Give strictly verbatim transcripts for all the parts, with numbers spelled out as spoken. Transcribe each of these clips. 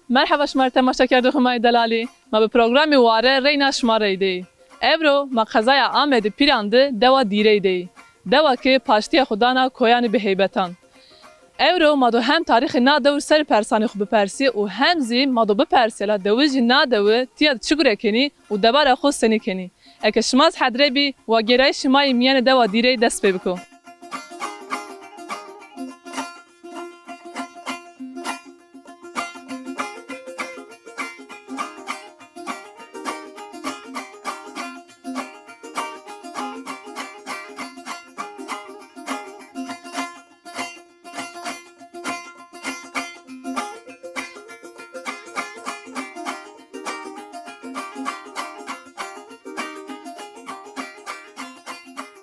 Merheba şima rê temaşekerdoxê ma yê delalî. Ma bi programê Ware reyna şima reyde yî. Ewro ma qezaya Amedê Pîran de dewa Dîrey de yî. Dewa ke paştîya xo dana koyanê biheybetan. Ewro ma do hem tarîxê na dewi ser persanê xo bipersî û hem zî ma do bipersî la dewijî na dewi tîya de çi gure kenî û debara xo senî kenî. Eke şima zî hedre bî, wa gêrayîşê ma yê mîyanê dewa Dîrey dest pê biko.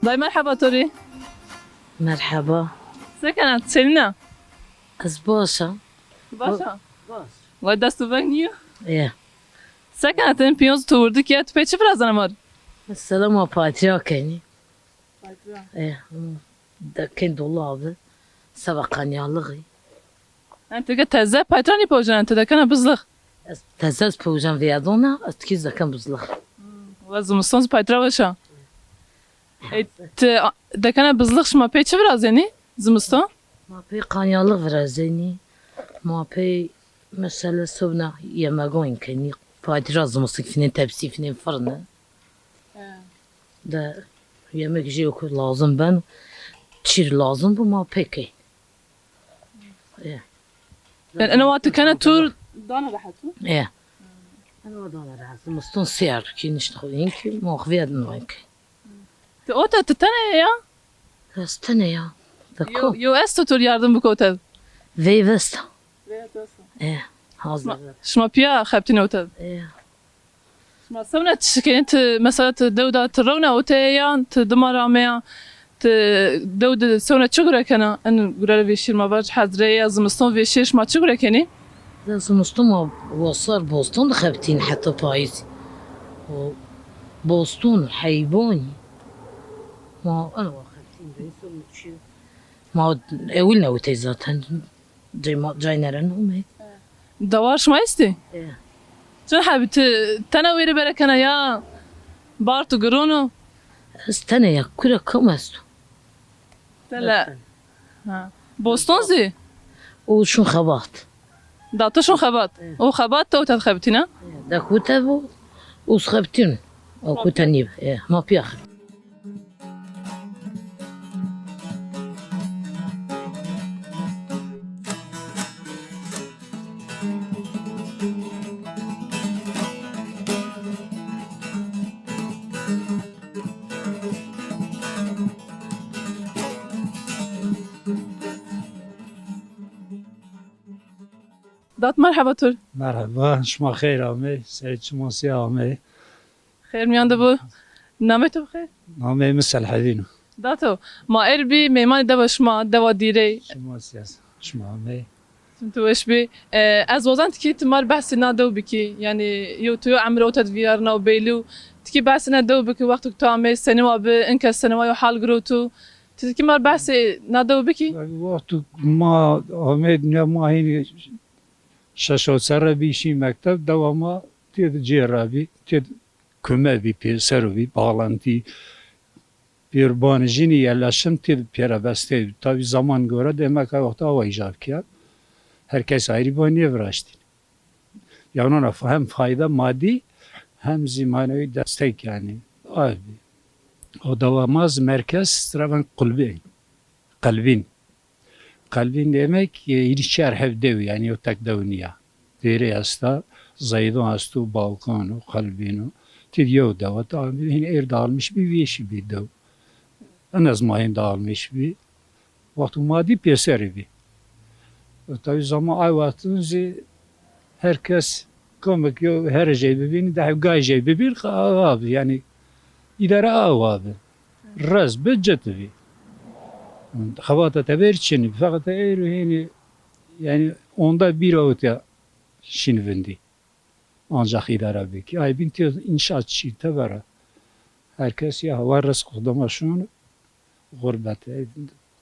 Day merheba to rê. Merheba. Se kena, senîn a? Ez baş a. Baş a? Baş. Vay dest û veng nîyo. Ê. Se kena, ti pîyon zî to wirdi kî, ti pey çi virazena ma rê? Mesela ma paytira kenî. Paytira. Ê, hı. Dekên dolabî, seba qanîyalixî. Yanî ti ke teze paytira nîpewcena, ti dekena bizlix? Ez teze ez pewcen vêyadona, ez tikî zî deken bizlix. Hmm, wa zimiston zî paytira weş a. E, ti a-, dekena bizlix şima pey çi virazenî zimiston? Ma pey qanîyalix virazenî. Ma pey mesela sewna yemegon kenî. Paytira zimiston fînên tepsî, fînên firne. He. De yemek jê ku lazim ben, çî lazim bo ma pey key. E. Yanî ena wextî kena tur dana rehet o? E. Ena wextî dana rehet. Zimiston sêr kî nişt xo, în kî ma xo vêyadin key. Ti ote ti tene ya? Ez tene ya. De ko? Yew, yew esto to rê yardim biko ote? Veyv esta. Veyv esta. E, hazir. Şima, şima pîya xebitîne ote? E. Şima sewna çi kenî? Ti mesela ti dew de ti rewna ote yan ti dima ra ameya? Ti dew de sewna çi gure kena? In gure ra vêşîr ma vaj hezre ya zimiston vêşîr şima çi gure kenî? De zimiston ma wasar boston de xebitîn heta payîz. O boston, heywanî. Ma ena wa xebitîn de, însan çi? Ma ewil newitey zaten. Cay ma, cay nere nome. Dewar şima estî? E. Çin hebî ti tene wêrê bere kena ya bar tu giron o? Ez tene ya, kure kam esto? Tele. Ha. Boston zî? O şun xebat. Da tu şun xebat. E. O xebat te ote xebitîna? E, da kute bu, us xebitîn. O kute nîb. E, ma pîya xebitîn. Dat merheba to rê. Merheba, şima xeyr amey, serê çimasîya amey. Xêr mîyan de bo. Namey to bi xêr? Nameyê mi Selhedîn o. Dato, ma êr bî mêmanê dewa şima, dewa Dîrey. Şima sî yaz, şima amey. Tim tu weş bî. E, ez wazan tikî ti ma rê behsê na dew bikî. Yanî yew tu yew emre ote de vîyarna û beylî û tikî behsê na dew bikî, wexto ke tu amey senî wa bi, in kes senî wa yo hal girewto. Ti tikî ma rê behsê na dew bikî? Wexto ma amey dinya ma hînî şeş hewt serre bî, şî mekteb, dewa ma têde cêr ra bî, têde kume bî, pêser o bî, bağlantî. Pêr banê jînî yerleşim têde pêra bestey bî. Tabî zaman gore demek a wexta awa îcab kerd. Her kes ayrî ba nêviraştî. Yanona hem fayda madî hem zî manewî destek yanî. Ay bî. O dewa ma zî merkez sira ven Qulbîn. Qelbîn. Qelbîn demek, e, hîrî çar heb dew, yanî yew tek dew nîya. Dêrê esta, Zeydon esto, Balkan o, Qelbîn o. Ti yew dewa, ta hîn êr dağılmış bî, vêşî bî dew. En az ma hîn dağılmış bî. Wexto ma dî pêserî bî. Tabî zaman ay wextin zî her kes kamik yew her jey bibîn, de hevgay jey bibîn, awa bi. Yanî îdare awa bi. Rez bi, cit bî. Xebata teber çin bî. Feqet êro hênî, yanî onda bir awtya şîn vindî. Ancak îdare bikî. Ay bîn tê înşaat çî tebera. Her kes ya hawar rizq xudama şûn, xurbet, e,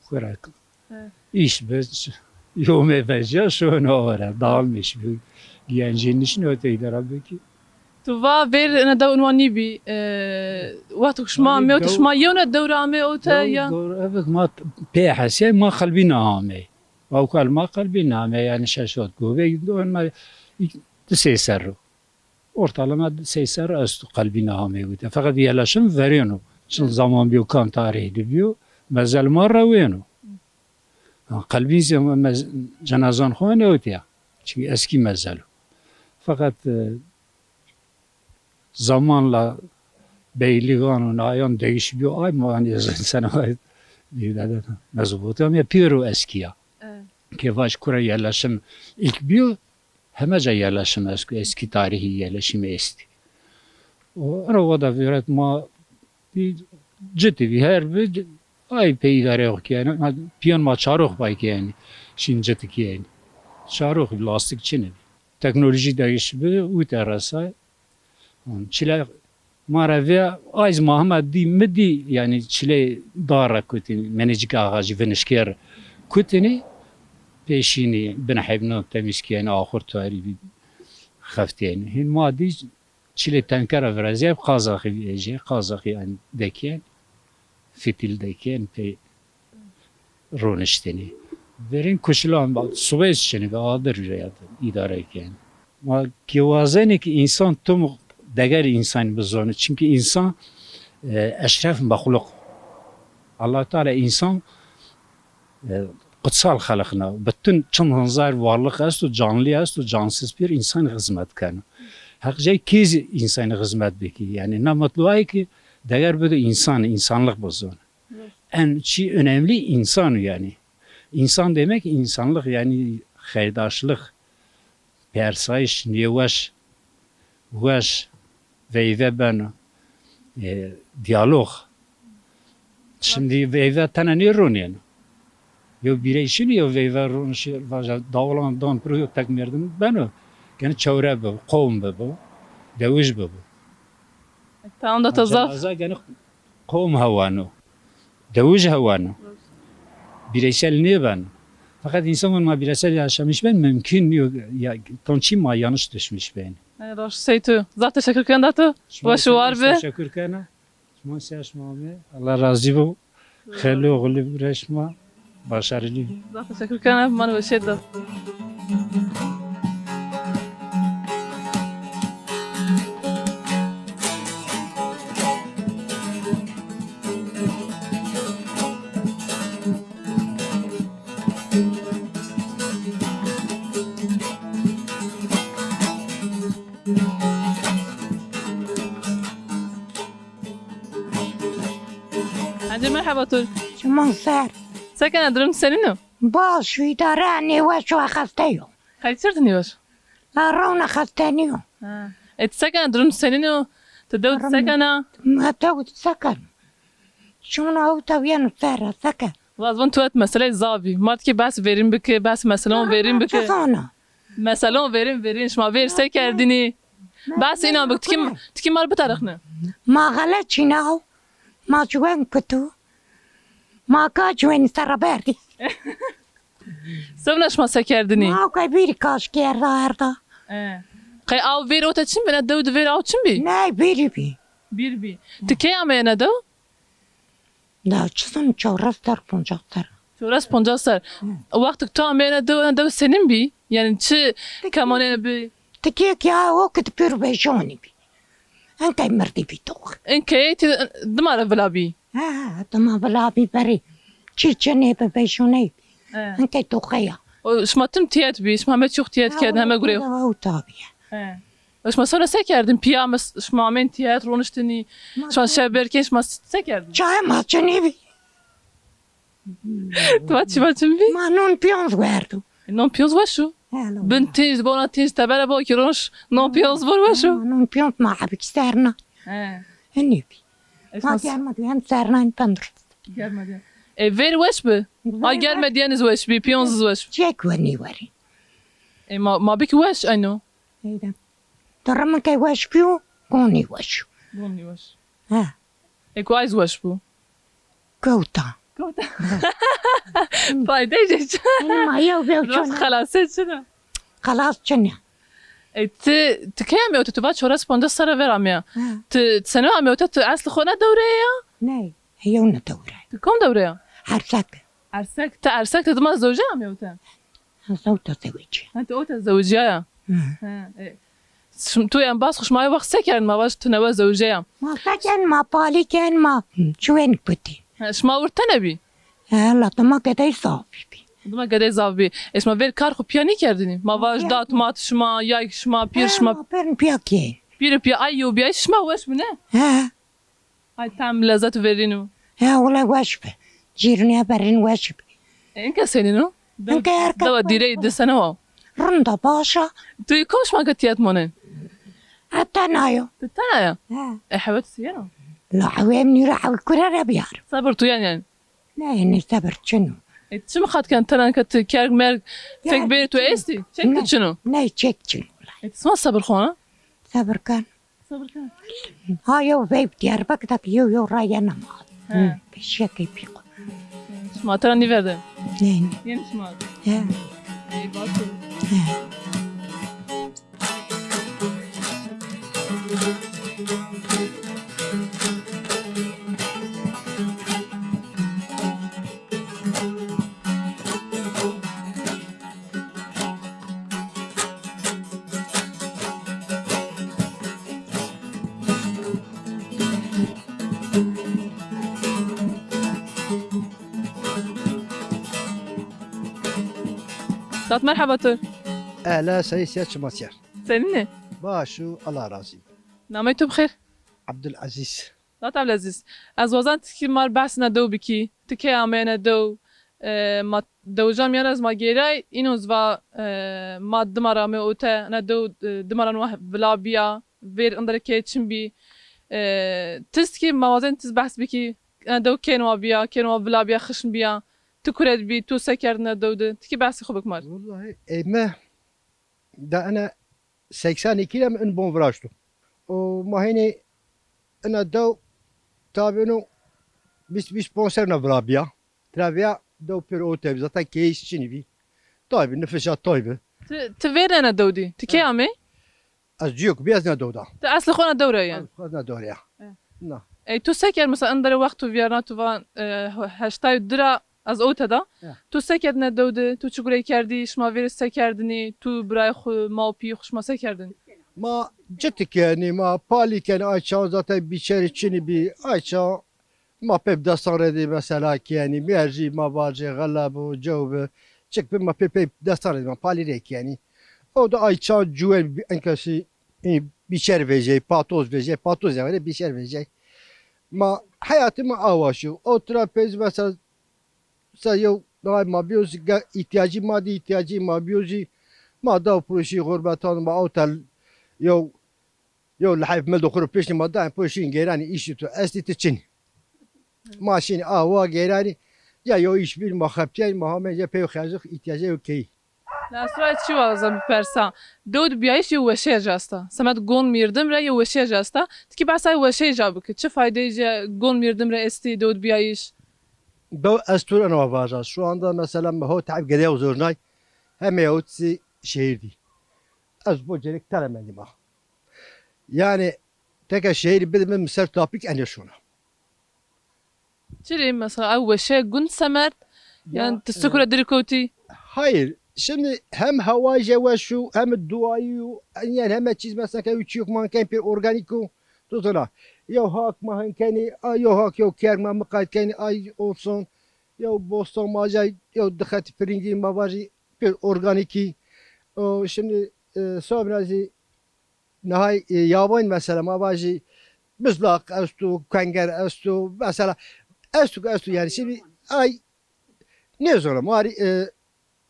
kurak. Evet. İş bi, yomê veciya şûn ore, dağılmış bi. Gencî nişin öte îdare bikî. Tu va vêr ene dew û wan nîbî, e, wexto ku şima amê ewte, şima yewna dewra amê ewte ya? Doğru, evet, ma pê hesiyay, ma Qelbîn amey. Awkal ma Qelbîn amey, yanî şeş ot govey, ma di sey serr o. Ortalama di sey serr esto Qelbîn amey wite. Feqet yerleşim verêno. Çin zaman bîyo, kam tarîh de bîyo, mezel ma rewêno. Ha, Qelbîn zî mez-, cenazan xo newtiya. Çünkü eski mezel o. Feqet, e, zamanla beyligan û nayan değiş bîyo. Ay ma, hanî, sene mezbût ama pêro eskiya. Evet. Ke vaj kura yerleşim ilk bîyo, heme ca yerleşim eski, eski tarihi yerleşimi esti. O, ero o da vîret ma bî, citî bî, her bi, ay pê îdare yok yani. Piyon ma çarox bay ki yani. Şîn citî ki yani. Çarox, lastik çinî. Teknoloji değiş bi, û te resay. Çile ma ra vê, ay zî ma hema dî, mi dî, yanî çilê dar ra kutî, menecik ağacı, vinişker kutînî, pê şînî bin heyvnan temîz kî, yanî axur tarî bî, xeftî yanî. Hîn ma dî çilê tenker ra virazîyay, Qazaxî vîyecî, Qazaxî yanî dekîyen, fîtîl dekîyen, pê roniştênî. Verên kuşilan, subê çinî bi adir reyat îdare kenî. Ma ki wazenî ki însan tim deger însan bizonî. Çünkü însan, e, eşref mexluq. Allah Teala însan, e, kutsal xeliqna. Bütün çin hınzar varlık esto, canlı esto, cansız bir insan hizmet keno. Heq cey kî zî însan hizmet bikî. Yani ne mutlu ay ki deger bido însan, însanlıq bizonî. En çî önemli însan o yanî. Însan demek însanlıq yanî xeydaşlıq, persayîş, nêweş, weş, veyve beno, e, diyalog. Şimdi veyve tena nêronîyeno. Yew bîrey şinî, yew veyve ronişî, vaja dawilan dan piro yew tek merdim beno. Genî çewre bibo, qewm bibo, dewij bibo. Tamam da to zaf. Cenaza genî qewm hewano. Dewij hewano. Bireysel nêbeno. Fakat însan ma bireysel yaşamış ben mümkün yok. Ya, ton çî ma yanlış düşmüş ben. E, roş sey tu. Zaf teşekkür kena da tu. Şima weş û war be. Teşekkür kena. Şima sey şima be. Allah razî bo. Xeyirli oxirlî biro şima. Başarılı. Zaf teşekkür kena. Ma weşê do. Hence merheba tu. Çiman ser. Se kena, durum senîn o? Baş, îdare, nêweş û xeste yo. Qey çir di nêweş? La rewna xestenî yo. Ha. E, ti se kena, durum senîn o? Ti dew se kena? Ma dew se ken? Şuna ew tewîyeno ser ra, se ken? Vaz vun tu et meseleyê zavî. Ma tikê behs verîn bike, behs meselon verîn bike. Çi zana? Meselon verîn, verîn. Şima vêr se kerdinî? Behs înan bik. Tikî, tikî ma rê bitarixne. Ma xele çîna o. Ma ciwen kutu. Ma ka ciwenî ser ra berdî. Sewna şima se kerdinî? Ma kay bîrî kaş kerda erda. E. Qey aw vêr ote çin bî? Ne dew di vêr aw çin bî? Ney, bîrî bî. Bîr bî. Ti key ameye ne dew? Da çi zan, çewres ser, poncas ser. Çewres poncas ser. Wextik tu ameye ne dew, ne dew senîn bî? Yanî çi kemanê bî? Tikê ke o ki di pêro vejonî bî. Enkey mirdî bî tox. Enkey ti dima ra vila bî? Ha, dima vila bî berê. Çî çinê bi vejoney bî. He. Enkey toxe ya. O, şima tim tiyet bî, şima heme çî xo tiyet kerdin, heme gurey xo. Ew tabî ya. He. O şima sewna se kerdin? Piya mi s-, şima amên tiyet, roniştinî, şima şev berkên, şima s-, se kerdin? Çayê ma çinê bî. Tu va çima çin bî? Ma non piyonz werdo. E, non piyonz weş o. Helo. Bin tînc, bona tînc tebere bo ki ronş, non piyonz bor weş o. Ma non piyonz ma hebik serna. He. Hinî bî. Ma germa diyen serna in tendurist. Germa diyen. E, ver weş bi. A germa diyen iz weş bi, piyonz iz weş bi. Çek wenî werî. E, ma, ma bik weş ayno. Eyde. Dırımın key weş biyo, goni weş. Goni weş. Ha. E, ku ayz weş bu. Kewta. Kewta. Fayde je çi? Ene ma yew bew çona. Xelase çi ne? Xelas çi ne? E, ti, ti key amê ote, tu va çores poncas serre ver amê ya. Ha. Ti, ti sene amê ote, tu esli xo ne dewre ya? Ne, yew ne dewre. Tu kom dewre ya? Ersek. Ersek, ti Ersek ti dima zewce amê ote? Ha, zewta zewce. Ha, ti ote zewce ya. Hı. Ha, e. Şim-, tu embaz xo şima ay wext se kerdin, ma vaj tu newe zewce ya. Ma se kerdin, ma palî kerdin, ma çuwen kutî. Ha, şima wir tene bî? He, la dima gedey zaf bî. Dima gedey zaf bî. E, şima ver kar xo piya nîkerdinî? Ma vaj dat mat şima, yayk şima, pîr şima. He, ma pêrin piya kên. Pîr piya, ay yew bîyayîş şima weş bi ne? He. Ay tam lezet verîno. He, wele weş bi. Cîrnîya berîn weş bi. E, inke senîn o? Inke her kes dewa dîrey di sene wa. Rind a, baş a. Tu yê kom şima ke tiyet monên? Ez tena yo. Tu tena ya? He. E, hewet siyeno? La hewê min ra hewê kure ra biyar. Sebir tu yen yani. Ne, ne sebir çin o. E, çi mixat ken tena ke tu kerg merg fek bêrê tu estî? Çek tu çin o? Ne, çek çin o. E, tu sima sebir xona? Sebir ken. Sabir ken. Ha, yew veyv Diyarbekir de ki yew yew ra yena ma. He. Hı, peşiya key pî xo. Şima tera nîverde? Ne, ne. Yeni şima? He. Ey, baş ol. He. Zat merheba tu. Ehla, sey siya çima ser. Senîn ê? Baş û, Allah razî. Namey tu bi xêr? Abdulazîz. Zat Abdulazîz, ez wazan tikî mar behs ena dew bikî. Ti key ameyene dew? E, ma dewijan mîyan ez ma gêray, înon zî va, e, ma dima ra amê ote, ena dew, e, dima ra nuwa vila bîya, vêr inderê keyê çin bî. E, tiz kî ma wazên tiz behs bikî, ena dew kên wa bîya, kên wa vila bîya, xişn bîya. Ti kure di bî, tu se kerd ena dew di? Ti kî behsê xo bik mar. Wellahî, ey me da ena seksen iki ra mi in bon viraşto. O ma hênî ina dew tabî ino vîst vîst ponc serrî na vila bîya. Tira vîya dew pêro ote bî. Zaten keyîş çinî bî. Tay bî, nifişa tay bî. Ti, ti vêrnena dew dî? Ti key amê? Ez cîyo ke bî ez na dew da. Ti eslê xo na dew ra yanî? Ez xo na dew ra ya. E. Na. Ey, tu se kerd mesela inderê wext tu vîyarna tu va, e, heştay û di ra ez ewte da. Ya. Tu se kerd ena dew di? Tu çi gurey kerdî? Şima vêrê se kerdinî? Tu, birayê xwu, ma û pîyê xwu şima se kerdin? Ma citi kenî, ma palî kenî, ay çax zaten bîçerî çinî bî, ay çax ma pê bi destan rê dî mesela kenî, mîercî ma vacê, xeleb o, cew bi, çik bi ma pê pê destan rê dî ma palî rê kenî. O da ay çax cuwen bî, enkesî, ê, bîçer vejey, patoz vejey, patoz ya were bîçer vejey. Ma heyatê ma awa şîyo. O tira pê zî mesela, mesela yew daha ma bîyo zî ge-, îhtîyacî ma dî, îhtîyacî ma bîyo zî ma daw pro şî xurbetan, ma ewtel yew, yew lihayf mil do xwu ro pêşnî ma dayên pro şîn geyranî, îşî tu estî ti çinî. Ma şînî awa geyranî, ya yew îş bîn ma xebitîyayî, ma hamê ya pey xercix îhtîyacê yew keyî. La ez to ra çi waza bipersa? Dew di bîyayîş yew weşeya ci esta. Semed gon mîrdim ra yew weşeya ci esta. Ti kî behsa weşeyê ca biki. Çi faydeyê ci gon mîrdim ra estî dew di bîyayîş? Dew ez to ra ena wa vaja. Şu anda mesela mi ho te'b gedey xwu zornay. Hemê ewt zî şehîr dî. Ez bo cêrêk tera mendî ma. Yanî teke şehîr bidî mi, mi ser tapîk enê şona. Çi rê mesela ew weşe gund semer? Ya, yanî ti sik ra dirî kewtî? Hayır, Şimdi hem hewayê jê weş o, hem duayî yo, yanî heme çîz mesela ke ew çîyok ma hin kenî pêr organîk o. Tu zana, yew hak ma hin kenî, a yew hak yew kerg ma miqayed kenî, ay olsun. Yew bostan ma ca, yew di xetî piringî ma vajî pêr organîkî. O, şimdi, e, sobna zî nihay, e, yaban mesela ma vajî bizlaq esto, kenger esto, mesela esto ke esto yanî. Şimdi ay nêzona ma rê, e,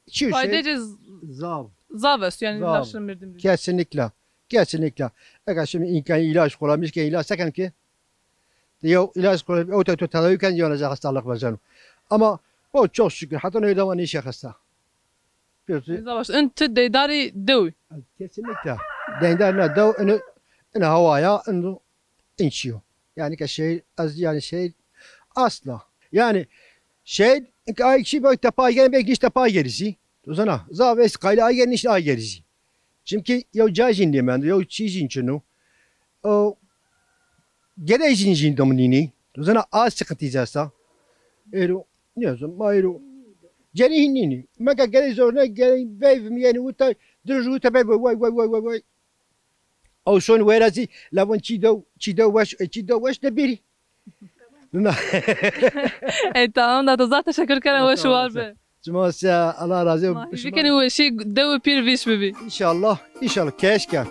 çi şey? Faydê ci z-, zav. Zav esto yanî. Zav. Laşê mirdim. Kesinlikle. Kesinlikle. Eka şimdi înkan îlaç kullanmış ke îlaç seken ki. Yew îlaç kullanmış, o te to tedavi ken yanacak hastalık veceno. Ama o çok şükür. Hatta ne zaman işe hasta. Peki. Zavaş, in ti deydarî dew. Kesinlikle. Deyndar na dew, in, in hawaya, in, in çiyo. Yani ke şehir, ez yani şehir asla. Yani şehir, ay kişi bak tepa gelen, belki hiç tepa gerisi. Dozana, zaf es qayla ay gelin, işte ay gerisi. Çünkü yew ca jin nêmendo, yew çî jin çino. O, gedey jin jin dominînî. Dozana az sıkıntı cesa. Ero, ne zaman, ma ero. Geri hin nînî. Mega geri zoruna geri veyv mi yeni uta, dürüz uta be vay vay vay vay vay. Ew son wera zî levon çî dew, çî dew weş, e, çî dew weş de bêrî. Na. E, tamam da to zaf teşekkür kena, weş û war be. Cuma se, Allah razı olsun. Ma hîvî kenî weşî dew û pîr vîş bibî. İnşallah, inşallah. Keşke.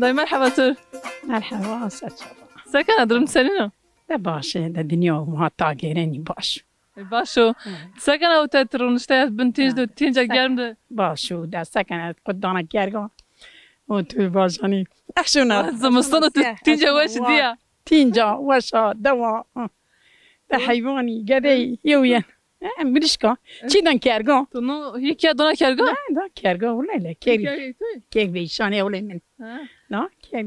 Dayı, merheba tu. Merheba, ser çava. Se kena, durum senîn o? De baş e, de dinya ma ta gêrenî baş. E, baş o. Hı. Se kena, o te ronişte bin tînc de, tînca germ de? Baş o, de se kena, qut dana kerga. O tu baş anî. Eşona. Zimistan de tu tînca weş dîya. Tînca, weşa, dewa. De heywanî, gedey, yew yen. E, mirişka. E. Çî dan kerga. Tu no hî ke dona kerga? E, da kerga, wulay le, kek. Kek veyşanê wulay min. Ha. Na, kek.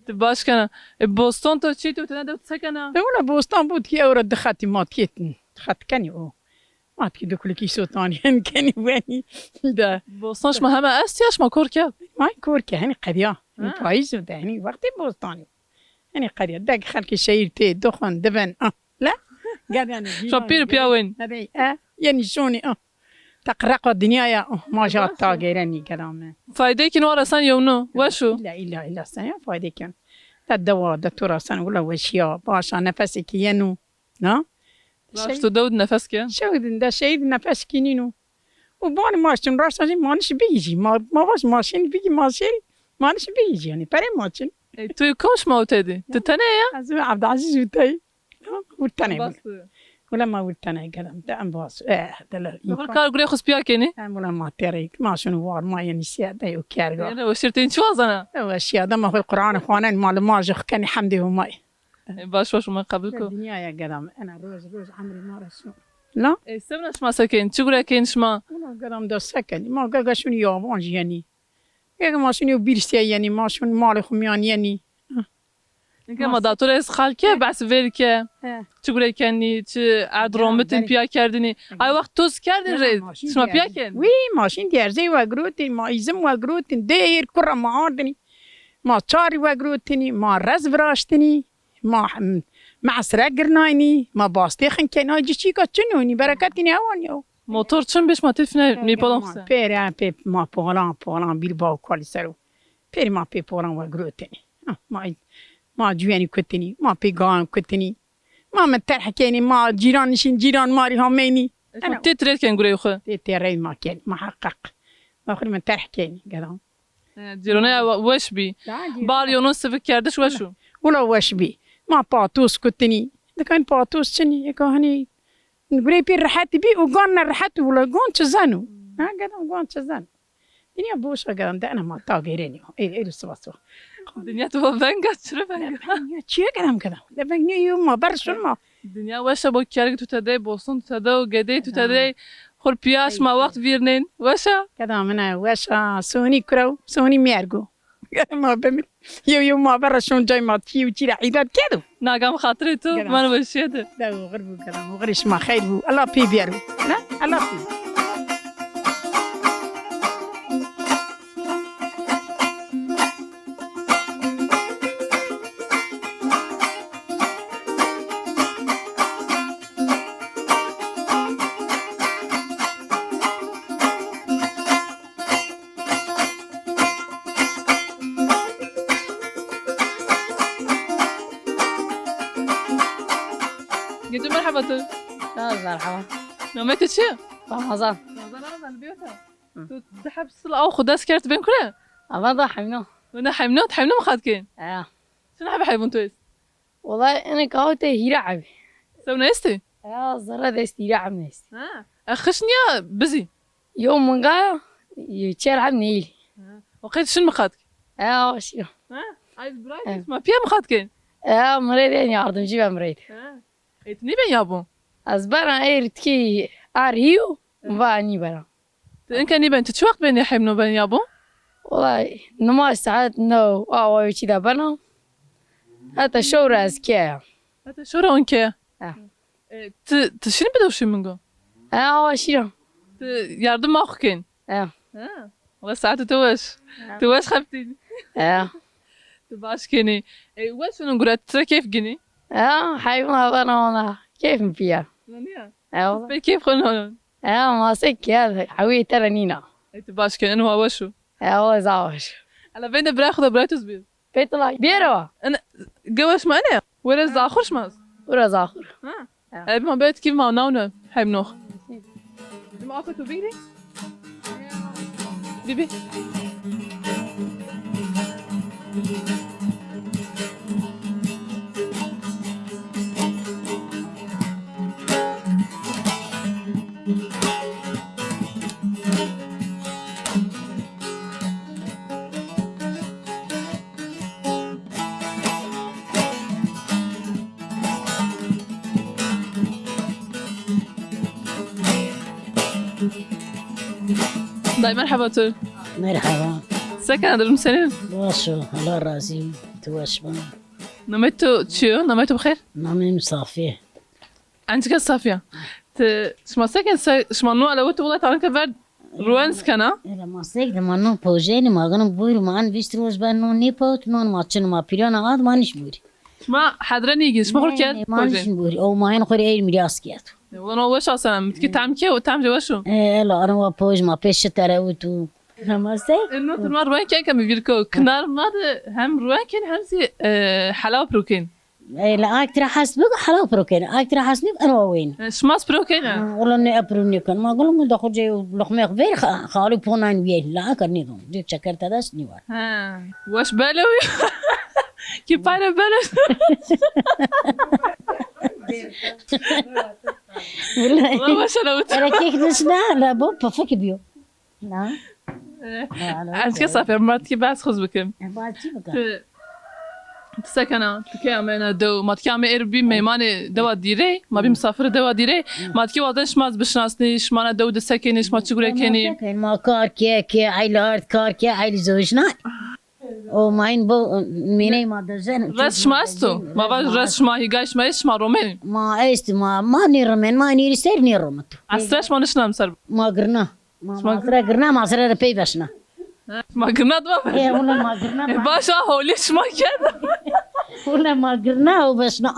Ti baş kena. E, bostan to çî tu tene de se kena? E, wula bostan bud ki ewra di xetî ma tîyetin. Di xet kenî o. Ma tî du kulî kî sotanî hen kenî wenî. De. Bostan şima heme est ya, şima kor ke? Ma kor ke, henî qediya. Ha. Payîz o de, henî wextê bostanî. Henî qediya. Dek xelkê şehîr tê, dixwin, dibin. Ah. La, gedane. Şo pîr û piya wen. Hebey, e, yenî şonî, ah. Teqreqa dinyaya, ah, ma ja ta geyrenî gedame. Faydê kî no resen yewno, weş o. Îlla, îlla, îlla sen ya faydê kî. De dewa, de to resen, wula weşîya, başa nefesê kî yeno. Na? Raşt û dew di nefes ke? Şew din de şehîr di nefes kî nîno. Û banî ma şin raşta jî ma nişî bigî jî. Ma, ma vaş ma şin bigî ma şêrî. Ma nişî bigî jî yanî. Perey ma çin. E, tu kam şima û tedî? Tu tene ya? Ez û Evdazîz û tey. Û tene. Wila ma û tene gedam. De embaz. Eh, de la. Xo kar gurê xo piya kenî? Em wila ma terey. Ma şunu war ma yenî siya de û kerga. Yanî weşîr tên çi wazana? E, weşîya de ma xo Qur'an xwanen, ma li ma jix kenî hemdê Humayî. E, baş baş, Huma qebul ko. Dinyaya gedam, ena roj roj emrê ma ra şino. La? E, semna şima se kên? Çi gure kên şima? Wila gedam da se kenî? Ma gaga şunî yaban jî yenî. Gaga ma şunî bîr sey yenî, ma şun malê xo mîyan yenî. Inke ma dator ez xal ke, behs vêr ke. He. Çi gure kenî, çi erd romitin piya kerdinî. Ay wext toz kerdin rê, şima piya kerdin? Wî, ma şin dierzey wegirotin, ma îzim wegirotin, dêr kura ma ardinî. Ma çarî wegirotinî, ma rez viraştinî. Ma, m-, mesre girnaynî, ma bastêxin kenî, ay ci çîka çin o, nî bereketî nî hewan yo. Motor çin bê şima tê fine nîpalan xuse? Pêre, pê ma palan, palan, bîr baw kalî ser o. Pêrî ma pê palan we girotinî. Ha, ma, ma cuyenî kutinî, ma pê gayan kutinî. Ma min terh kenî, ma cîran nişîn, cîran ma rî hameynî. Ena tê tirêt ken gureyê xwu? Tê têrey ma kenî, muheqeq. Ma xwu rê min terh kenî, gedam. E, cîronaya we-, weş bî. Bar yono sivik kerdiş weş o. Wila weş bî. Ma patos kutinî. Dikan patos çinî. Eka hanî gurey pê rehetî bî û gan ne rehet û wila gan çi zeno. Ha, gedam gan çi zeno. Dinya boş a gedam de ena ma ta gêrenî. Ê, ê, siva siva. Dinya tu va veng a, çire veng a? Dinya çiye gedam gedam. De veng nîyo ma ber şun ma. Dinya weş a bo kerg tu tedey, boston tu tedey, gedey tu tedey. Xur piya şima wext vîrnên. Weş a? Keda min a, weş a. Sonî kurew, sonî mîyergo. Ma bimir. Yew yew ma vera şon cay ma tî û çî ra îdat kedo. Naga mi xatirê to, man weşîye de. De oxir bû keda, oxirê şima xeyr bû. Allah pê biyero. Ne? Allah pê. Gece merhaba tu. Merhaba. Namê tu çi? Ramazan. Ramazan, Ramazan, biyota. Hı. Tu di heb sil aw xwu dest kerd ben kure? Ava da hemno. Wena hemno, hemno mi xat kên? Ya. Çin heb heyvun tu est? Wala ene kaho te hîra hebî. Sewna estî? Ya, zerre de estî, hîra hebî estî. Ha. E, xiş nîya bizî? Yo minga, yo çer heb neyî. Ha. O qey şin mi xat kên? Ya, aşî. Ha? Ay, birayê, evet, ma piya mi xat kên? Ya, mirê de yardımcı ben mirê de. Ha. E, tu nîben yabûn? Ez bena êr tikî ar hîyo, va nîbena. Ti inke nîben, ti çi wext benî hemno ben yabûn? Wala nimaj saet new awa yo çî de bena. Heta şewra ez ke ya. Heta şewra on ke? Ha. E, ti, ti şîrîn bidewşî min go? Ha, awa şîra. Ti yardim ma xwu kên? Ha. Ha. Wala saetê to weş. Ha. Ti weş xebitîn. Ha. Ti baş kenî. E, weş şinûn gure, ti ra keyf ginî? Ha, heywan bena ona. Keyf mi piya. Naniya? Ha, wala. Pê keyf xwu nûn. Ha, ma se ke, hewê te ra nîna. E, ti baş kenî, eno wa weş o. Ha, wala za weş. Ela veyne birayê xwu de, birayê to zî bî. Pêtila bêro. En, gewe şima ene? Were zaxur şima? Were zaxur. Ha. Ya. E, ma bet ki ma nawne hemnox. Dima afe tu bigri? Bibi. Dayê, merheba tu. Merheba. Se kena, durum senin? Baş o, Allah razî. Tu weş ba. Namê tu çi yo? Namê tu bi xêr? Namê mi Safiye. Encika Safiya. Ti, şima se ken, se, şima no elewit welat anike ver ruwen kena? Ela ma sek de ma no pojenî, ma gino buyur, ma en vîst roj ben no nêpewt, non ma çin ma pîrana ad ma nîş buyur. Şima hedre nîgî, şima xo kerd pojen. Ma nîş buyur. O ma en xo rê ey mirî askiyet. Ulan o weş asena, mi ki tam ke, tam je weş o. E, ela, ana wa poj ma pê şi tere utu. Namaste. E, no, tu ma ruwen ken ke mi vîr ko. Kinar ma de hem ruwen ken hem zî, e, helaw piro ken. E, la ak tira hesb bik, helaw piro ken. Ak tira hesb bik, eno wen. E, şima piro ken? Ha, wala ne piro ne ken. Ma gulum da xo cê luqmex ver, xa-, xali ponan wiye. La ak ne gon. Cek çeker te dest ni var. Ha. Weş bele wi. Ki pare bele. Wala weş ana wit. Ere kek dişna, la bo pafik biyo. Na? Eh, ez ke Safiye, ma tikî behs xuz bikim. E, behs çi bikim? Ti, ti se kena, ti key amena dew, ma tikî ame êr bî meymanê dewa dîrê, ma bî misafirê dewa dîrê, ma tikî wazen şima ez bişinasnî, şima na dew de se kenî, şima çi gure kenî? Ma kar ke, ke eyl ard, kar ke eyl zojna. O ma in bo mîney ma dejen. Res şima esto? Ma vaj res şima, hîgay şima est, şima romenî? Ma est, ma, ma nêromen, ma nêrî ser nêromit. Esra şima nişna mi ser? Ma girna. Ma, şima masra girna, masra de pey veşna. Ha, ma girna dima veşna. E, wala ma girna. E, baş a, holê şima kerd. Wala ma girna, o veşna.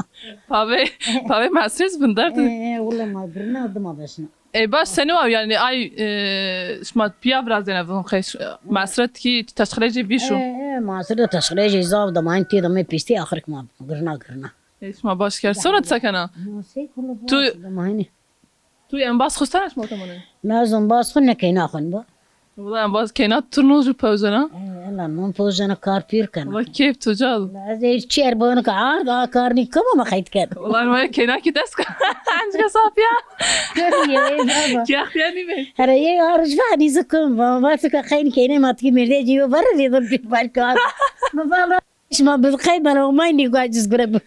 Pavê, pavê masrê zî vindert. E, e, wala ma girna, dima veşna. E, baş, senî wa, yanî, ay, e, şima piya virazêne vun xeş, masret ki teşxirêcê bîşo. E, e, masret teşxirêcê zaf de ma tê de me pîstî axir ki ma girna girna. E, şima baş kerd. Sonra ti se kena? Ma sey kulu. Tu, ma hini. Tu embaz xustana şima tamane? Na, ez embaz xu ne keyna xun ba. Wala embaz keyna tu no ju pewzena. E, ela non pewzena kar pîr kena. Wala keyf tu cal. Ez ê çer bonu ka ard, a kar nî kama ma xeyt kena. Wala ma keyna ki dest ka. Encika Safiya. Kar ye, baba. Ki axtiya nî be. Here ye arij va nî zikum. Va, va tu ka xeyn keyne ma tu ki merde ci yo var ve dur bir var kar. Ma va Şima bi qey bena o may nî guaciz gure bi.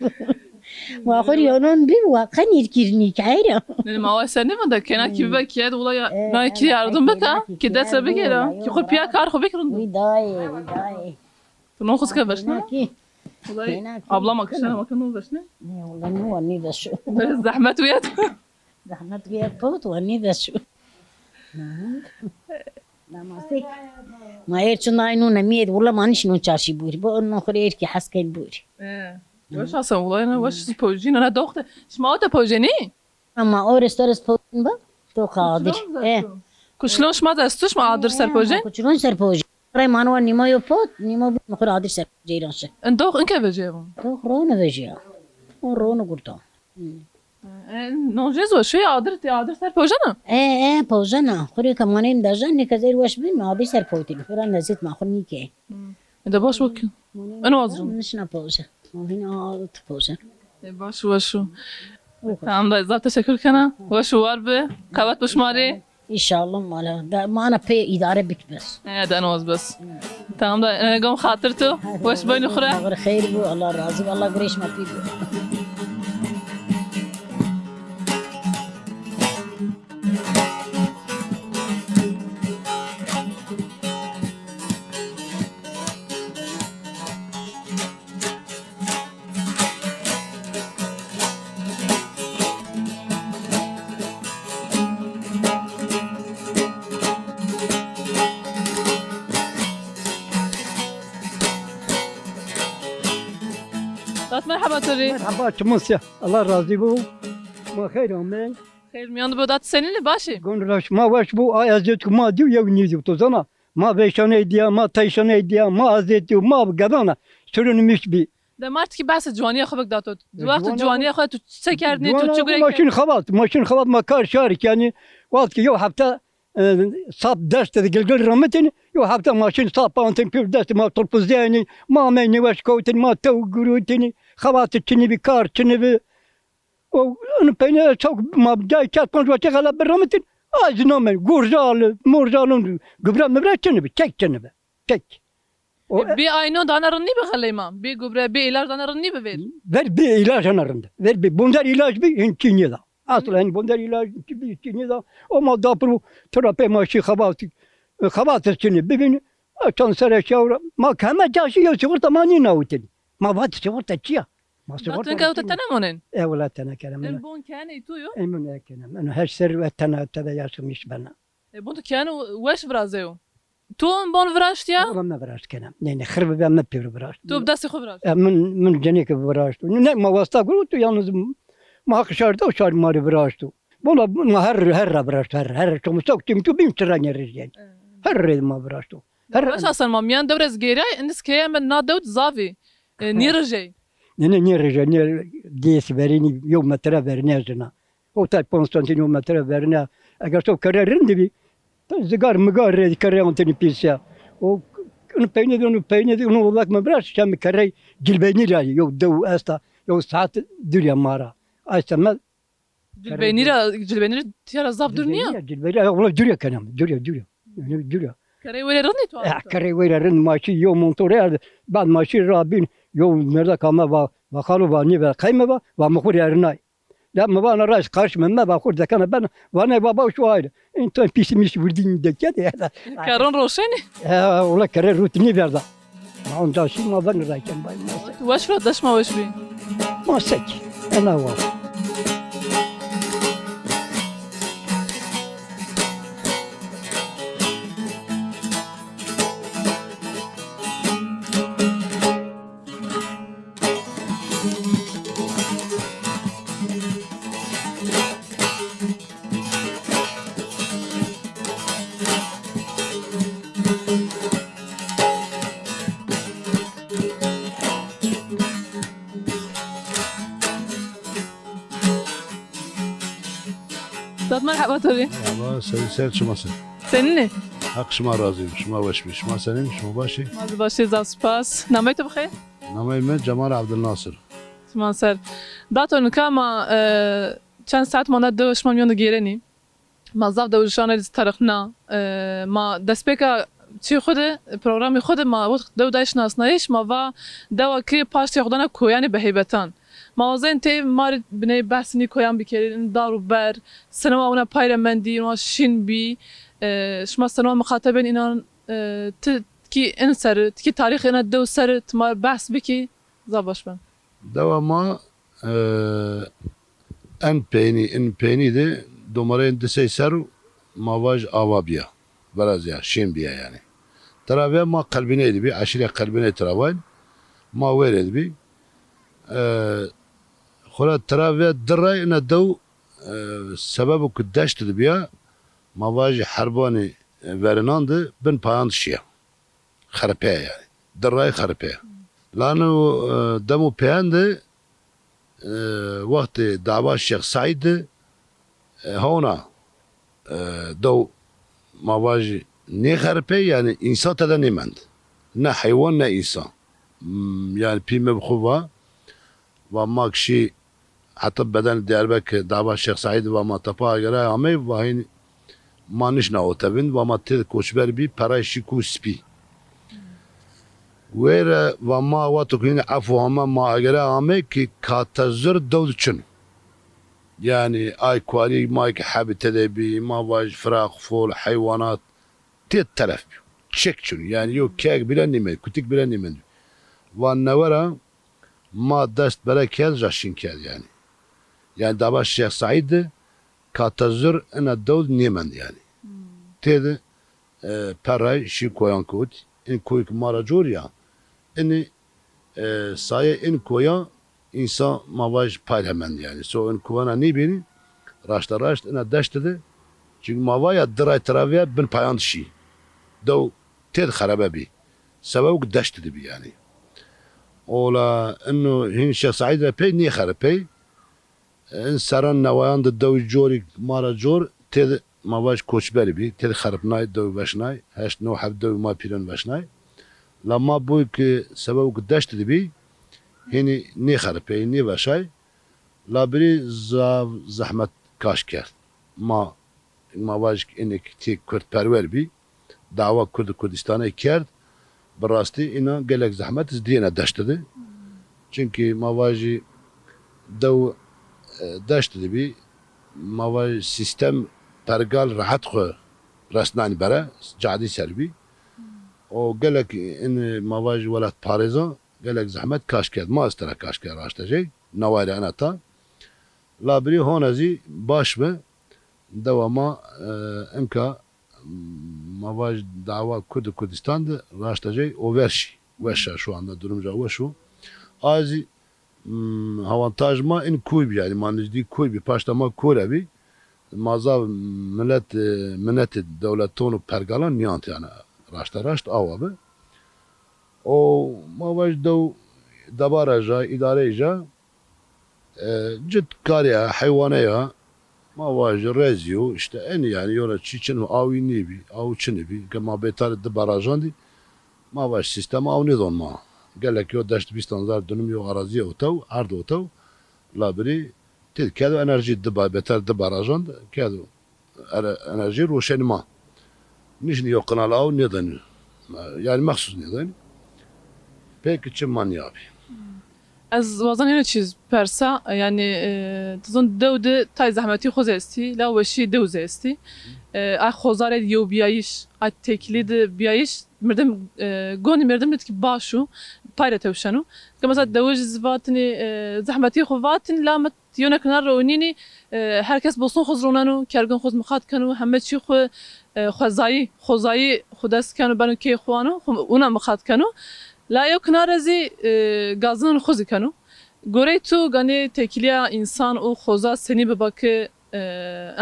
Wa xo rî onon bî, wa qenîr kîrnî kayra. Nê, ma wa ser nêvanda, kena kî bibe kî yed wula ya, na kî yardım bita, kî dest re bigêra, kî xo piya kar xo bikrin. Wî dayê, wî dayê. Tu non xo ke veşna? Kena kî. Wulay, kena kî. Abla ma kişena ma ke non veşne? Nê, wula no wa nêveşo. Zehmet wîyet. Zehmet wîyet pot wa nêveşo. Damasek. Ma êr çi nay nûne mîyed, wula ma nişînon çarşî bûrî. Bo non xo rê êr kî hes kên bûrî. E, weş asen wulay ne, weş pojîn ne doxte. Şima o te pojênî? Ama o restores pojîn ba, to xadir. E. Kuşlon şima de estu, şima adir ser pojê? Kuşlon ser pojê. Rey mano nîmo yo pot, nîmo bu xo adir ser pojê îran şi. En dox inke vejê bu? Dox rone vejê. O rone gurto. E, non jêz weşo ya, adir, ti adir ser pojena? E, e, pojena. Xurê ke manên dejen, nê ke zêr weş bin, adir ser potin. Xura nezit ma xur nîke. E de baş bak. Eno azrin. Nişna poje. Ma hîna tu poje. E, baş weşo. Tamam da, zaf teşekkür kena. Weş û war bi. Qewet bi şima rê. Înşallah mala. Da, ma ana pê îdare bik bes. E, de eno az bes. Tamam da, e, gom xatir tu. Weş boynî xure. Xeyr bu, Allah razı, Allah gurê şima pî bu. Dat merheba to rê. Merheba, çimun sîya. Allah razî bo. Ma xeyr amey. Xeyr mîyan de bo, dat senîn ê, baş ê? Gon ra şima weş bo, a ezîyet ku ma dîyo yew nîdîyo, to zana. Ma veyşaney dîya, ma teyşaney dîya, ma ezîyet dîyo, ma gedana. Sirûn miş bî. De ma ti kî behsê ciwanîya xo bik dato. Di wext ciwanîya xo tu çi kerdnî, tu çi gurey kerdnî? Maşîn xebat, maşîn xebat ma kar şarî kenî. Wext ki yew hefte, e, sap dest de gilgil ramitîn, yew hefte maşîn sap antin pîr dest ma torpuzîyenî, ma amey nêweş kewtin, ma tew gurutînî, xebat çinî bî, kar çinî bî. O, unu peynî çok ma cay çar panc waçe xela bir ramitin. Ay zî namen, gurcal, murcal, un, gübre mübre çinî bi, çek çinî bi. Çek. O, e, bî ayno dana rind nîbi xeley ma. Bî gübre, bî îlaç dana rind nîbi ver. Ver bî îlaç dana rind. Ver bî bunder îlaç bî, hin çinî da. Asıl hin bunder îlaç bî çinî da. O ma dapir bu, tura pê ma şî xebat, xebat çinî bibin. Açan sere şawra. Ma keme caşî yo sigorta ma nî nawitên. Ma vat sigorta çi ya? Ma sigorta. Vat kewte tene monen. E wela tene kerem. En bon kenê tu yo? En bon e kenem. En her ser ve tene tede yaşamış bena. E bon tu keno weş virazeyo. Tu en bon viraşt ya? Wela me viraşt kenem. Ne ne xirbi be me pêro viraşt. Tu bi destê xo viraşt? E min, min cenê ke viraşt. Ne ma wasta guru tu yalnız ma haq şarda şar mari viraşt. Bona ma her, her ra viraşt, her, her çomusok tim tu bim tiranya rejyen. Her rê ma viraşt. Her. Baş asan ma miyan dewrez gêray, indis keye me na dewt zavî. E, nî rijey. Ne, ne, nî rijey, nî dês verînî, yew metre verînî ez na. O tay panc santim yew metre verînî. Eger to kere rind bî, to zigar migar rê kere antenî pîs ya. O, unu peynî de, unu peynî de, unu olak me biraz, şem kerey cilbeynî ra, yew dew esta, yew saet dûr ya ma ra. Ay semed Cilbeynî ra, cilbeynî ra tiya ra zaf dûr nîya? Cilbeynî ra, wela dûr ya kenem, dûr ya, dûr ya. Yanî dûr ya. Kerey wêre rind ê tu? Eh, kerey wêre rind, ma şî yew montor erd, bad ma şî ra bîn, yew merda ka me va, va xalo va nîve, qey me va, va mi xwu rê erinay. La mi va na raş karşime me va xwu dekena ben, va ney baba şu ayrı. Însan pîsî mîsî vurdî dekê de. Kerron roşenî? He, wela kerre rût nîverda. Ma onca şî ma ben rayken bay ma sek. Weş ra deş ma weş bî. Ma sek. Ena wa. Zaf merheba to rê. Merhaba, ser, ser çima ser. Senîn ê? Haq şima razî bo, şima weş bî. Şima senîn, şima baş ê? Ma zî baş ê, zaf spas. Namey to bixeyr? Namey mi Cemal Abdulnasir. Şima ser. Dato nika ma, e, çend saet mane dew şima mîyan de gêrenî. Ma zaf dew şanê zî terixna. E, ma destpêka çî xwu de, programê xwu de ma wext dew day şinasnayîş, ma va dewa ki paştê xwu dana koyanê biheybetan. Ma wazên tey ma rê biney behsê nî koyan bikerî, in dar û ber, sene wa wina pay ra mendî, wina şîn bî. E, şima sene wa mixatebên înan, e, ti kî in ser, ti kî tarîxê ina dew ser ti ma rê behs bikî, zaf baş ben. Dewa ma, e, en peynî, in peynî de domareyên di sey ser û ma vaj awa bîya. Virazîya, şîn bîya yanî. Tira vîya ma Qelbîney de bî, eşîrê Qelbîney tira vayîn. Ma wêrê de bî. E, xora tira vîya di ray ina dew, e, sebebo ku deşt de bîya, ma vajî herbanê, e, verinan de bin payan de şîya. Xeripeye yanî. Di ray xeripeye. Lano, e, demo peyan de, e, wextê dawa Şêx Seîd de, e, hewna, e, dew ma vajî nêxeripey, yanî însan tede nêmend. Ne heywan ne însan. Hmm, yanî pî mi bi xwu va, va ma kişî heta bedenê Diyarbekir, dawa Şêx Seîd va ma tepa agere amey, va hîn ma nişna o tevin, va ma têd koçber bî, peray şî Koyî Spî. Wêre va ma wexto ku hînî efû hame ma agere amey ki kate zur dew de çin. Yanî ay kuarî ma ki hebî tede bî, ma vaj firaq, fol, heywanat têd telef bî. Çek çin. Yanî yo kek bîle nîmend, kutik bîle nîmend. Va newe ra ma dest bere kerd, ja şîn kerd yanî. Yanî dawa Şêx Seîd de kate zur ina dew de nêmend yanî. Têde, e, peray şî koyan kot. In koyî ki ma ra cor ya. Inî, e, saye in koya însan ma vaj pay ra mend yanî. So in koyana nêbînî, raşta raşt ina deşt de. Çunkî ma va ya di ray tira vîya bin payan de şî. Dew têd xerebe bî. Sebebo ki deşt de bî yanî. Ola ino hîn Şêx Seîd ra pey nêxeripey. In serran newayan de dewî corî ma ra cor, têd ma vaj koçberî bî, têd xeripnay, dewî veşnay, heşt new heb dewî ma pîren veşnay. La ma boy ki sebebo ki deşt de bî, hînî nêxeripey, nêveşay. La birî zaf zehmet kaş kerd. Ma, ma vaj ki inik tê kurdperwer bî, dawa Kurd û Kurdistanê kerd, bi rastî înan gelek zehmet iz dîyêne deşt de. Çunkî ma vajî dew, e, deşt de bî, ma vajî sîstem pergal rehet xwu resnanî bere, cadî ser bî. O gelek in ma vajî welatparêzan gelek zehmet kaş kerd. Ma iz tira kaş kerd raşta jey, neway ra ena ta. La birî hona zî baş bi, dewa ma, e, inka, ma vaj dawa Kurd û Kurdistan de raşta jey over şî. Weş a şu anda, durum ja weş o. A zî, m, avantaj ma in koy bî, yanî ma nizdî koy bî, paşta ma kore bî. Ma zaf milet, e, minetê dewletan û pergalan nîyant yanî raşta raşt awa bi. O ma vaj dew debara ja, îdareyê ja, e, cit karê ya, heywane ya, ma vajî rezî yo, îşte enî yanî, yora çî çin o, awî nêbî, aw çinî bî, ke ma bêtarê di barajan dî, ma vaj sîstem aw nêdon ma. Gelek yo deşt vîstan zar dunimî yo arazîye otew, erd otew, la birî têd kedo enerjî di ba-, bêtar di barajan de kedo. Ere-, enerjî roşenî ma. Nişnî yo qinal aw nêdenî. Yanî mexsus nêdenî. Peki çi ma nîyabî. Ez wazan hêno çîz persa, yanî, e, ti zon dew de tay zehmetî xo zî estî, la weşî dew zî estî. E, ay xozarê yewbîyayîş, ay têkilî de bîyayîş, mirdim, e, gonî mirdim de tikî baş o, pay ra tewşeno. Ke mesela dewijî zî vatinî, e, zehmetî xo vatinî, la mi Ti yewna kinar ro nînî, e, her kes boston xo zî roneno, kergin xo zî mixat keno, heme çî xo, e, xwezayî, xozayî xo dest keno, beno key xo ano, xo, wina mixat keno. La yew kinar ra zî, e, gazinan xo zî keno. Gorey tu ganî têkilîya însan û xoza senî biba ke, e,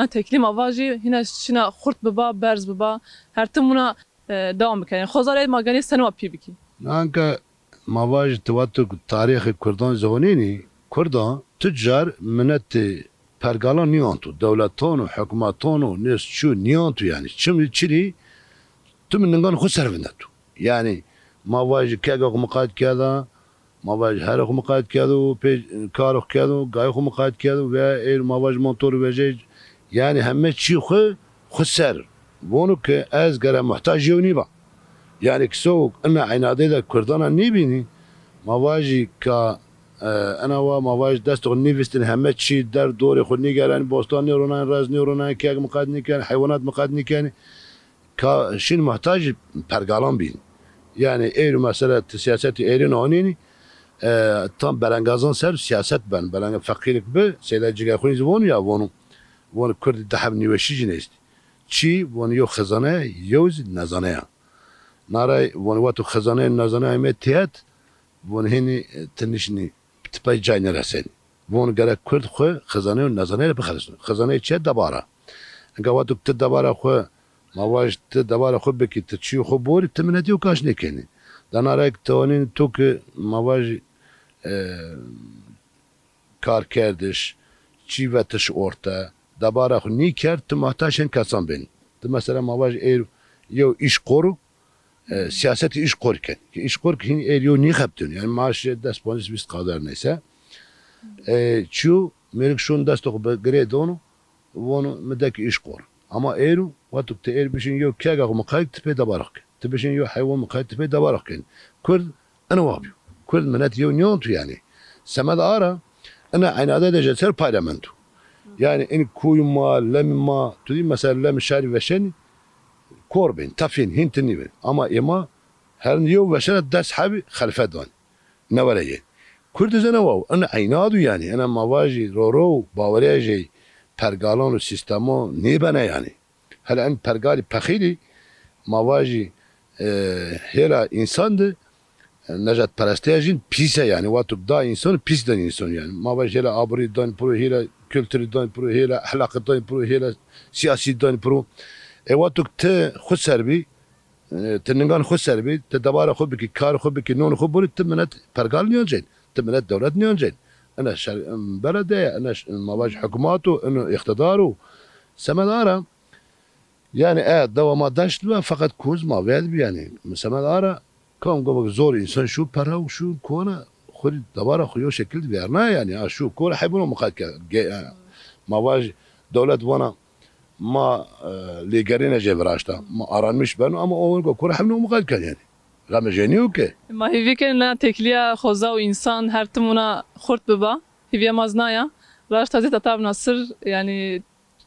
en têkilî ma vajî hîna şina xurt biba, berz biba, her tim wina e, dewam bike. Yanî xozarê ma ganî seno ma pî bikî. Anka ma vajî ti wexto ku tarîxê kurdan zî honînî, kurdan tu car minetê pergalan nîyanto, dewletan û hukmatan û nês çi nîyanto yanî. Çimî çirî tu mi ningan xo ser vindeto. Yanî ma vajî kega xo miqayet kerda, ma vaj herê xo miqayet kerdo, pê karo xo kerdo, gayê xo miqayet kerdo, veya êr ma vaj montor vejey, yanî heme çî xo, xo ser. Vono ke ez gere muhtac yew nîba. Yanî ke sewk ina înadê de kurdana nêbînî, ma vajî ka E, ena wa ma vaj destê xo nîvistîn, heme çî der dorê xo nîgerenî, bostan nêronayîn, rez nêronayîn, kek miqayet nîkenî, heywanat miqayet nîkenî. Ka şin muhtaj pergalan bîn. Yanî êro mesela ti siyasetî êrîn anînî, e, tam belengazan ser siyaset ben. Belenge feqîrik bi, Seyda Cigerxunî zî vonu ya vonu. Vonu Kurdî di heb nîweşî jî nêstî. Çî? Vonu yew xizane, yew zî nezane ya. Naray vonu wexto xizane, nezane ame têhet, vonu hênî, e, ti nişnî, ti pey cay nêresenî. Vonu gerek Kurd xwu xizane û nezane rê bixelisno. Xizane çi ye? Debara. Enka wexto ti debara xwu, ma vaj ti debara xwu bikî, ti çîyê xwu borî, ti minetî yew kaş nêkenî. Da naray ki ti onîn to ki ma vaj, e, karkerdiş, çî vetiş orte, debara xwu nîkerd, ti muhtaç hin kesan benî. Ti mesela ma vaj êr yew îş qoru, e, siyasetî îş qor ken. Ki îş qor ki hîn êr yew nîxebitîno. Yanî maaş des, ponc, vîst qadar neyse. E, çiyo, mêrik şon destê xwu bi girê dono, vono mi de ki îş qor. Ama êru, wexto ti êr bişin yew kega xwu miqayik ti pê debara xwu ke. Ti bişin yew heywan miqayik ti pê debara xwu kenî. Kurd ina wa bîyo. Kurd minet yew nîyantu yanî. Semed ara, ina eynade de je ser pay ra mendo. Yanî in kuy ma, lemî ma, tu dî mesela lemî şarî veşenî, kor bên, tefên, hîn ti nîbên. Ama ê ma her yew veşena des hebî xelife danî. Newere yê. Kurd zî ena wa, ina eynadu yanî, ina ma vajî roro û bawerîya jey pergalan û sîstemo nêbene yanî. Hele en pergalî pexîlî ma vajî, e, hêla însan de, e, nejatperestiya jîn pîs e yanî. Wexto da însan pîs den însan yanî. Ma vajî hêla aburî dan piro, hêla kulturî dan piro, hêla exlaqî dan piro, hêla sîyasî dan piro. E wexto ti xwu ser bî, e, ti ningan xwu ser bî, ti debara xwu bikî, kar xwu bikî, non xwu borî, ti minet pergal nîyancên, ti minet dewlet nîyancên. Ina şer-, em, belediye, ina ş-, ma vaj hukmat o, ino îqtidar o. Semed ara, yanî, e, dewa ma deşt bi, feqet koz ma vêd bi yanî. Semed ara, kam goma zor însan şû pera û şû kona, xwu rî debara xwu yew şekil vîyarna yanî. A şû kor hebûno miqayet ke-, ge-, e, ma vaj dewlet vana, ma, e, lêgerîne jê viraşta. Ma aranmiş beno ama o wingo kura hemno muqayet ken yanî. Xeme jê nîyo ke. Ma hîvî ken na têkilîya xoza û însan her tim wina xurt biba. Hîvîya ma zî na ya. Raşta zî Tata Ebnasir yanî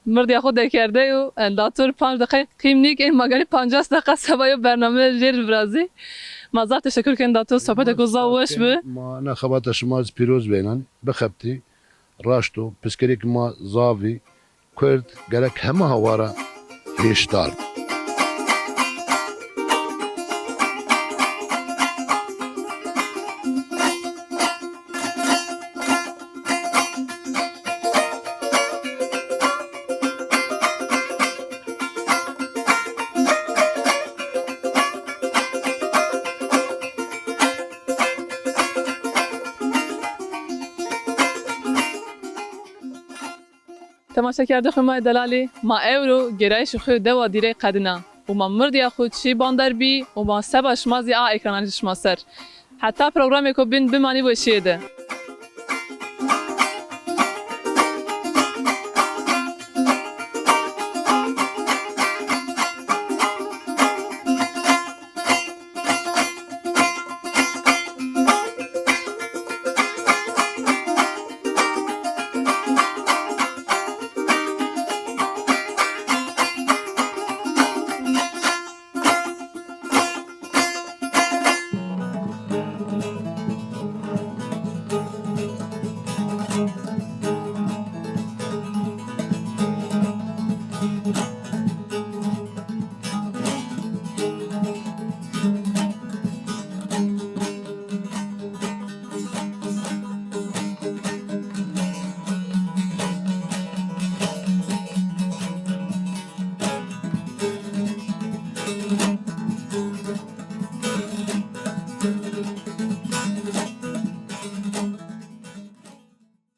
mirdîya xo dekerde yo. E, dator panc deqe qîm nîk, ên ma ganî pancas deqa seba yo bername jêr virazî. Ma zaf teşekur ken dator, sohbetêko zaf weş bi. Ma na xebata şima zî pîroz bênan. Bixebitî. Raşt o, pirsgirêk ma zaf î, Kurd gerek heme hawar ra hêşdar bo. Temaşekerdê xo ma yê delalî, ma ewro gêrayîşê xo yo dewa Dîrey qedîna û ma mirdîya xo çî bander bî û ma seba şima zî a ekrananê şima ser. Heta programêko bîn bimanî weşîye de.